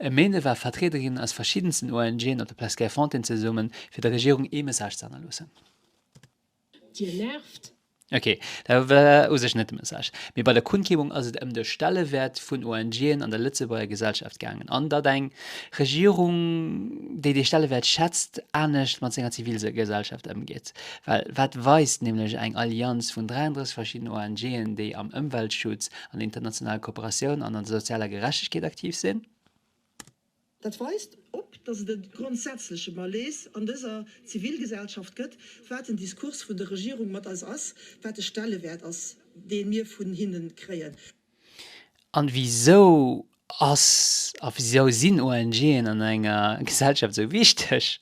E Méinde ware Vertriederinnen aus verschiddensten ONGen op der Place Clairefontaine zesummen, fir der Regierung ee Message ze hannerloossen. Dir nervt. Ok, dat war u sech net de Message. Mee bei der Kundgebung ass et ëm de Stellewäert vun ONGen an der Lëtzebuerger Gesellschaft gaangen an datt eng Regierung, déi dee Stellewäert schätzt, anescht mat senger Zivilgesellschaft ëmgeet. Well wat weist nämlech eng Allianz vun 33 verschiddenen ONGen, déi am Ëmweltschutz, an der internationaler Kooperatioun an an der sozialer Gerechtegkeet aktiv sinn? Dat weist op, datt et e grondsätzleche Malaise an dëser Zivilgesellschaft gëtt, wat den Diskurs vun der Regierung mat eis ass, wat de Stellewäert ass, dee mir vun hinne kréien. An wisou ass a wisou sinn ONGen an enger Gesellschaft esou wichteg?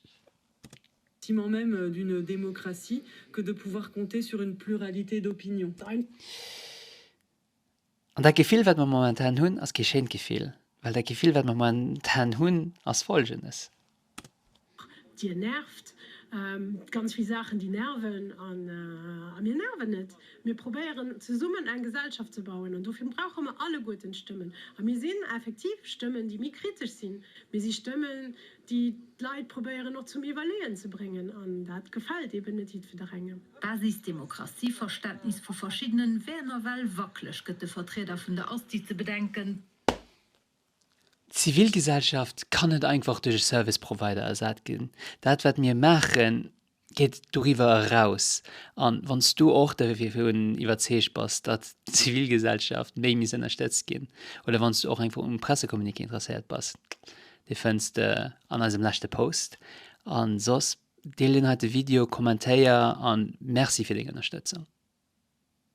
Ciment même d'une démocratie que de pouvoir compter sur une pluralité d'opinions. An dat Gefill, wat mer momentan hunn, ass kee schéint Gefill, well dat Gefill, wat mer momentan hunn, ass folgendes. Dir nervt. Ganz vill Saachen, déi nerven. A mir nerven net. Mir probéieren zesummen eng Gesellschaft ze bauen. An dofir brauche mer alleguerten d'Stëmmen. A mir sinn effektiv Stëmmen, déi méi kritesch sinn. Mir si Stëmmen, déi d'Leit probéieren och zum Iwwerleeën ze bréngen. An dat gefält eben net jiddwerengem. D'Basis-Demokratieverständnis vu verschiddenen wär nawell wackeleg, gëtt de Vertrieder vun der Asti ze bedenken. D'Zivilgesellschaft kann net einfach duerch e Service Provider ersat ginn. Dat wat mir maachen, geet doriwwer eraus. An wann s du och dervun iwwerzeegt bass, datt d'Zivilgesellschaft méi misst ënnerstëtzt ginn, oder wann s du och einfach um Pressecommuniqué interesséiert bass, dee fënns de an eisem leschte Post. An soss Deel deen heite Video, kommentéier an Merci fir deng Ënnerstëtzung.